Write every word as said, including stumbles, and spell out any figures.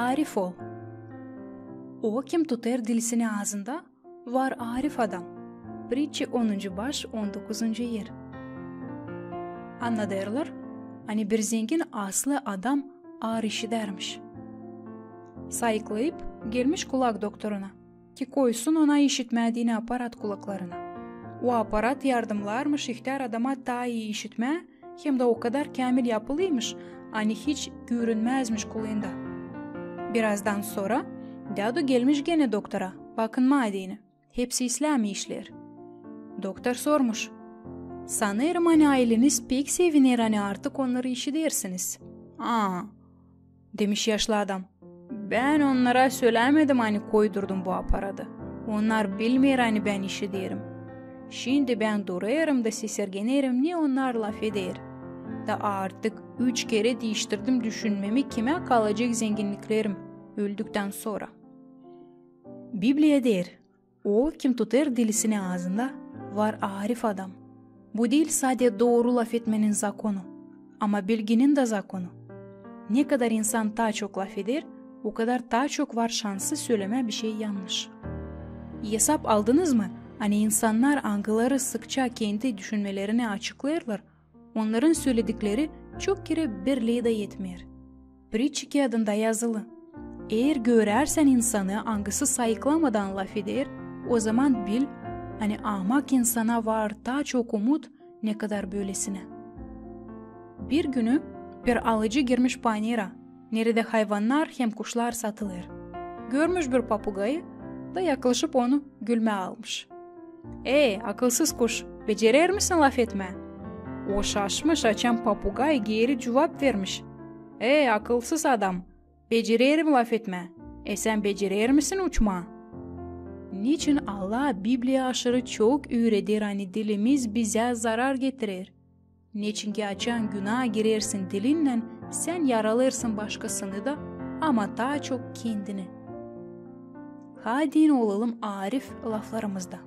Arif ol. O, kim tutêr dilisini aazında, var arif adam. Pritçi onuncu baş, on dokuzuncu er. Annadêrlar, ani bir zengin aslı adam aar işidärmiş. Sayıklayıp, gelmiş kulak doktoruna, ki koysun ona işitmädini aparat kulaklarına. O aparat yardımnêrmış ihtär adama taa ii işitmää, hem dä o kadar käämil yapılıymış, ani hiç güürenmäzmiş kulunda. Birazdan sora dädu gelmiş genä doktora, bakınmaa deyni, hepsi islää mi işleer. Doktor sormuş: "Sanêrım, ani ayleniz pek seviner, ani artık onnarı işidersiniz." "Aa," demiş yaşlı adam, "bän onnara sölämedim, ani koydurdum bu aparadı. Onnar bilmeer, ani bän işiderim. Şindi bän durêrım da sesergenerim, ne onnar lafeder. Da artık üç kerä diiştirdim düşünmemi, kimä kalacek zenginniklerim öldüktän sora." Bibliya deer: "O, kim tutêr dilisini aazında, var arif adam." Bu diil sade dooru lafetmenin zakonu, ama bilginin dä zakonu. Ne kadar insan taa çok lafeder, o kadar taa çok var şansı sölemää bişey yannış. Esap aldınız mı, ani insannar, angıları sıkça kendi düşünmelerini açıklêêrlar, onnarın söledikleri çok kerä birlii dä etmeer. Pritçi kiyadında yazılı: "Eer görärsän insanı, angısı sayıklamadan lafeder, o zaman bil, ani aamak insana var taa çok umut, ne kadar bölesinä." Bir günü bir alıcı girmiş panera, neredä hayvannar hem kuşlar satılêr. Görmüş bir papugayı da yaklaşıp onu gülmää almış. "Ey, akılsız kuş, becerer misin lafetmää?" O şaşmış, açan papugay geeri cuvap vermiş: "Ey, akılsız adam, becererim lafetmää. E sän becerer misin uçmaa?" Neçin Allah Bibliya aşırı çok üüreder, ani dilimiz bizä zarar getirer? Neçinki açan günaa girersin dilinnän, sän yaralêrsın başkasını da, ama taa çok kendini. Hadi olalım arif laflarımızda.